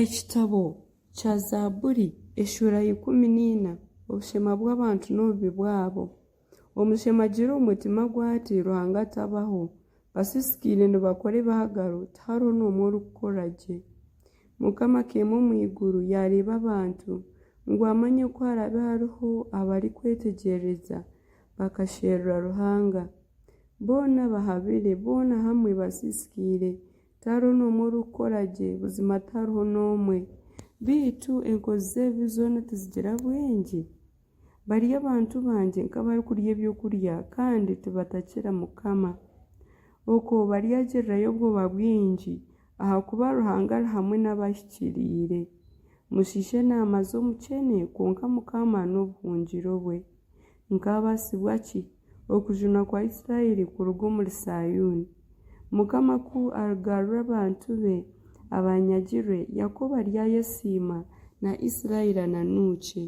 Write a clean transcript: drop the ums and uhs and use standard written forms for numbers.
Ekitabo kya Zaaburi eshuura ya 14 Obushema bw'abantu n'obubi bwabo. Omushema agira omu mutima gwe ati, Ruhanga tabaho. Basiisikaire nibakora ebihagaro, tihariho n'omwe orikukora gye. Mukama akeema omu iguru, yaareeba abantu, ngu amanye ku haraabe hariho abarikwetegyereza, bakasherura Ruhanga. Boona bahabire, boona hamwe basiisikaire, Tihariho n'omwe orikukora gye, buzima tihariho n'omwe. Beitu enkozi z'ebibi zoona tizigira bwengye? Barya abantu bangye nk'abarikurya ebyokurya, kandi tibatakira Mukama. Okwo baryagirirayo obwoba bwingi, ahakuba Ruhanga ari hamwe n'abahikiriire. Mushiisha enaama z'omukyene, kwonka Mukama n'obuhungiro bwe. Nkaabaasibwa ki, okujunwa kwa Isiraeli kuruga omuri Saayuuni! Mukama ku arigarura abantu be abanyagirwe, Yakobo aryayesiima, na Isiraeli ananuukye.